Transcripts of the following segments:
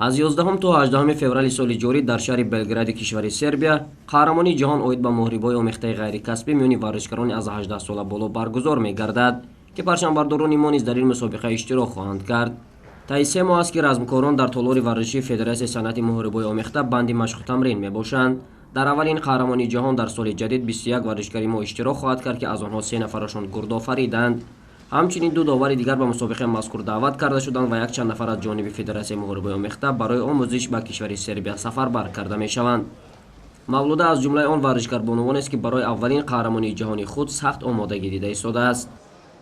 Аз 11 то 18 феврали соли ҷорӣ дар шаҳри Белгради кишвари Сербия қаҳрамонии ҷаҳон оид ба муҳорибаҳои омехтаи ғайрикасбӣ миёни варзишгарони аз 18 сола боло баргузор мегардад, ки парчамбардорони мо низ дар ин мусобиқа иштирок хоҳанд кард. Таи 3 моҳ аст, ки размкорон дар толори варзишии Федератсияи санъати муҳорибаҳои омехта банди машқу тамрин мебошанд. Дар аввалин қаҳрамонии ҷаҳон дар соли ҷадид 21 варзишгари мо иштирок хоҳад кард, ки аз онҳо 3 нафарашон гурдофариданд. Ҳамчунин 2 довари дигар ба мусобиқаи мазкур даъват карда шуданд ва якчанд нафар аз ҷониби Федератсияи муҳорибаҳои омехта барои омӯзиш ба кишвари Сербия сафарбар карда мешаванд. Мавлуда аз ҷумлаи он варзишгарбонувонест, ки барои аввалин қаҳрамонии ҷаҳони худ сахт омодагӣ дида истодааст.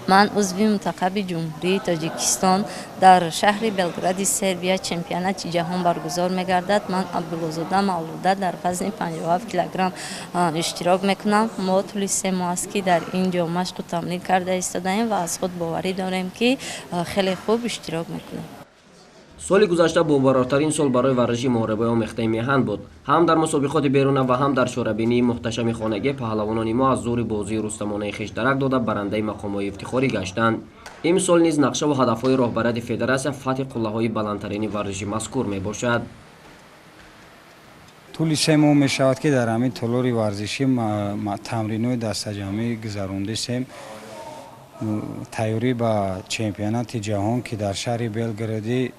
Ман узви мунтахаби Ҷумҳурии Тоҷикистон дар шаҳри Белгради Сербия чемпионати ҷаҳон баргузор мегардад. Ман Абдуллозода Мавлуда дар вазни 57 килограмм иштирок мекунам. Мо тӯли 3 моҳ аст, ки дар ин ҷо машқу тамрин карда истодаем ва аз худ боварӣ дорем, ки хеле хуб иштирок мекунем. Соли гузашта бобарортарин сол барои варзиши муҳорибаи омехтаи меҳан буд. Ҳам дар мусобиқоти беруна ва ҳам дар чорабинии муҳташами хонагӣ паҳлавонони мо аз зури бозии рустамонаи хеш дарак дода барандаи мақомҳои ифтихорӣ гаштанд. Имсол низ нақша ва ҳадафҳои роҳбарияти федератсия фатҳи қуллаҳои баландтарини варзиши мазкур мебошад. Тӯли 3 моҳ мешавад, ки дар ҳамин толори варзишӣ тамринҳои дастаҷамъӣ гузарондисем. Тайёрӣ ба чемпионати ҷаҳон, ки дар шаҳри Белгради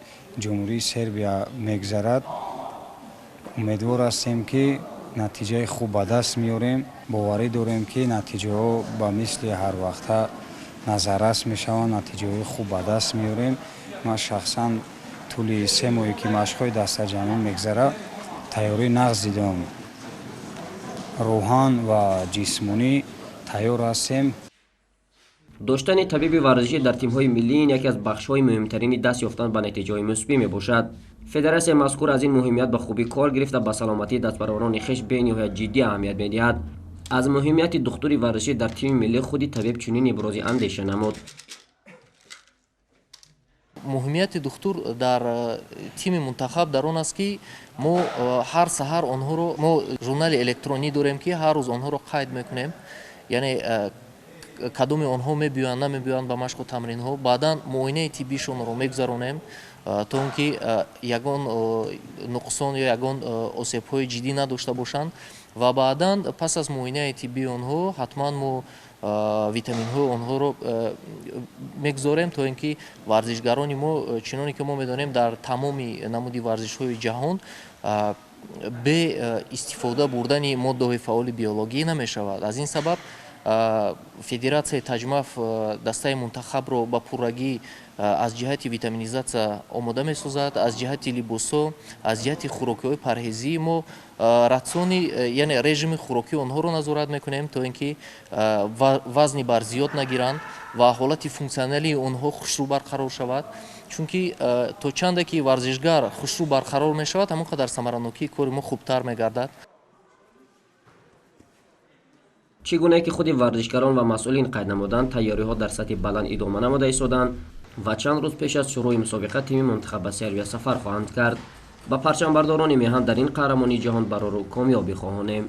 Ҷумҳурии Сербия мегузарад, умедвор ҳастем, ки натиҷаи хуб ба даст меорем. Боварӣ дорем, ки натиҷаҳо ба мисли ҳарвақта назаррас мешаванд, натиҷаҳои хуб ба даст меорем. Ман шахсан тӯли 3 моҳе, ки машқҳои дастаҷамъӣ мегузарад, тайёрӣ нағз дидам. Рӯҳан ва ҷисмонӣ тайёр ҳастем. Доштани табиби варзишӣ дар тимҳои миллӣ ин яке аз бахшҳои муҳимтарини даст ёфтан ба натиҷаҳои мусбӣ мебошад. Федератсияи мазкур аз ин муҳимият ба хубӣ кор гирифта ба саломатии дастпарварони хеш бениҳоят ҷиддӣ аҳамият медиҳад. Аз муҳимияти духтури варзишӣ дар тими миллӣ худи табиб чунин ибрози андеша намуд. Муҳимияти духтур дар тими мунтахаб дар он аст, ки мо ҳар саҳар онҳоро, мо журнали электронӣ дорем, ки ҳар рӯз онҳоро қайд мекунем, яъне кадоми онҳо мебиёянд, намебиёянд ба машқу тамринҳо. Баъдан муоинаи тиббишонро мегузаронем, то он ки ягон нуқсон ё ягон осебҳои ҷиддӣ надошта бошанд, ва баъдан пас аз муоинаи тиббии онҳо ҳатман мо витаминҳои онҳоро мегузорем, то ин ки варзишгарони мо, чуноне ки мо медонем, дар тамоми намуди варзишҳои ҷаҳон бе истифода бурдани моддаҳои фаъоли биологӣ намешавад. Аз ин сабаб Федератсияи Таҷмаф дастаи мунтахабро ба пуррагӣ аз ҷиҳати витаминизатсия омода месозад, аз ҷиҳати либосҳо, аз ҷиҳати хӯрокиҳои парҳезии мо ратсиони, яъне режими хӯрокии онҳоро назорат мекунем, то ин ки вазни бар зиёд нагиранд ва ҳолати функсионалии онҳо хушрӯ барқарор шавад. Чунки то чанде ки варзишгар хушрӯ барқарор мешавад, ҳамон қадар самаранокии кори мо хубтар мегардад. Чӣ гуна ки худи варзишгарон ва масъулин қайд намуданд, тайёриҳо дар сатҳи баланд идома намуда истоданд ва чанд рӯз пеш аз шурӯи мусобиқа тими мунтахаб ба Сербия сафар хоҳанд кард. Ба парчамбардорони меҳан дар ин қаҳрамонии ҷаҳон барору комёбӣ хоҳонем.